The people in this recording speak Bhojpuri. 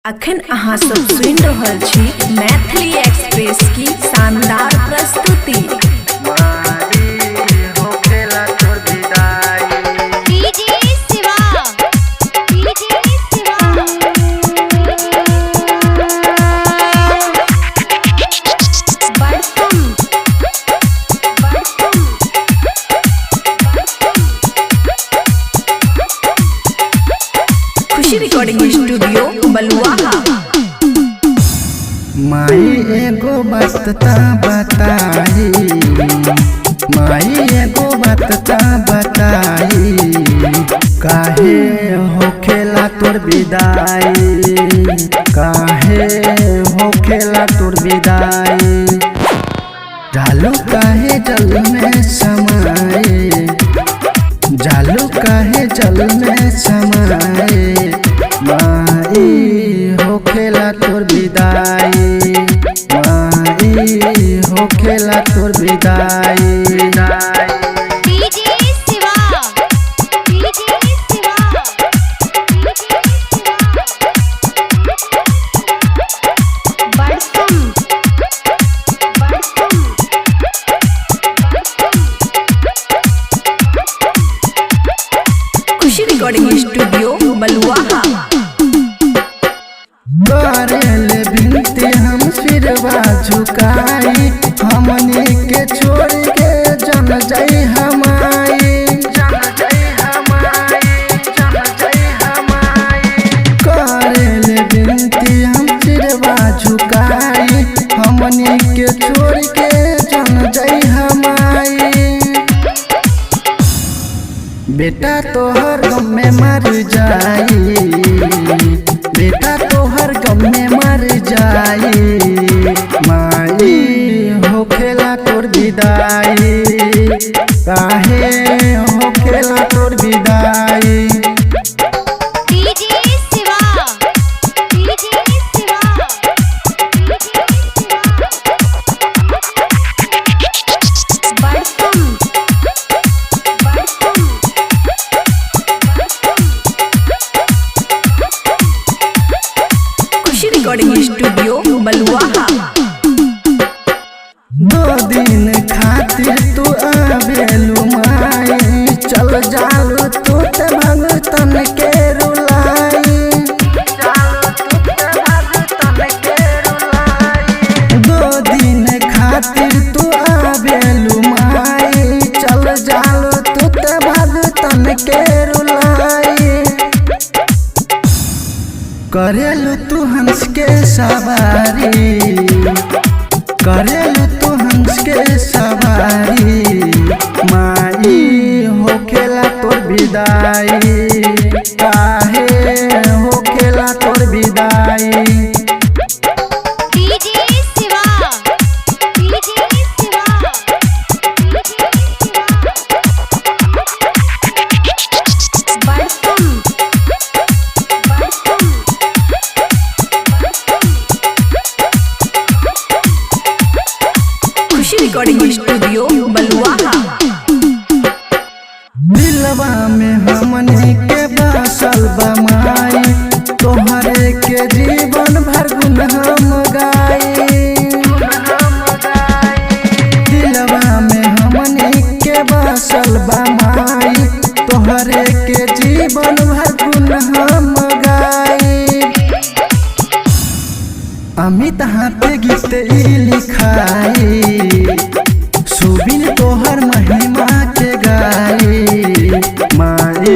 अखन अहाँ सब सुनि रहल छी मैथिली एक्सप्रेस की शानदार प्रस्तुति। DJ Shiva, DJ Shiva, Badgam, Badgam. Khushi recording studio Baluaha. माई एगो बात ता बताई, माई एगो बात ता बताई, काहे होखेला तोर विदाई, काहे होखेला तोर विदाई। जालू काहे जल में समाए, जालू काहे जल में समाए, माई होखेला तोर विदाई, माई होखेला तोर विदाई। DJ Shiva, DJ Shiva, DJ Shiva, Badgam, Badgam. Khushi recording studio Baluaha. करेले बिनती हम सिरवा झुकाई, हमनी के छोड़ के जन जाई हमाई, जन जाई हमाई, जन जाई हमाई। करेले बिनती हम सिरवा झुकाई, हमनी के छोड़ के जन जाई हमाई। बेटा तोहर गम में मर जाई, बेटा तोहर गम में मर जाई, माई होखेला तोर विदाई, काहे होखेला तोर विदाई। DJ Shiva, DJ Shiva, DJ Shiva, Badgam, Badgam. Khushi recording studio Baluaha. दो दिन खातिर तू आबेलू माई, चल जालू तू ते भगतन के रुलाई, दो दिन खातिर तू आबेलू माई, चल जालू तू ते भगतन के रुलाई। करेलू तू हंस के सवारी, करेलू तू हंस के सवारी, माई होखेला तोर विदाई, काहे होखेला तोर विदाई। DJ Shiva, DJ Shiva, DJ Shiva, Badgam, Badgam. Khushi recording studio Baluaha. दिलवा में हमनी के बसल बा माई, तोहरे के जीवन भर गुण हम गाई। दिलवा में हमनी के बसल बा माई, तोहरे के जीवन भर गुण हम गाई। अमित हाथे गीत ई लिखाई, सुबिन तोहर महिमा के गाई, माई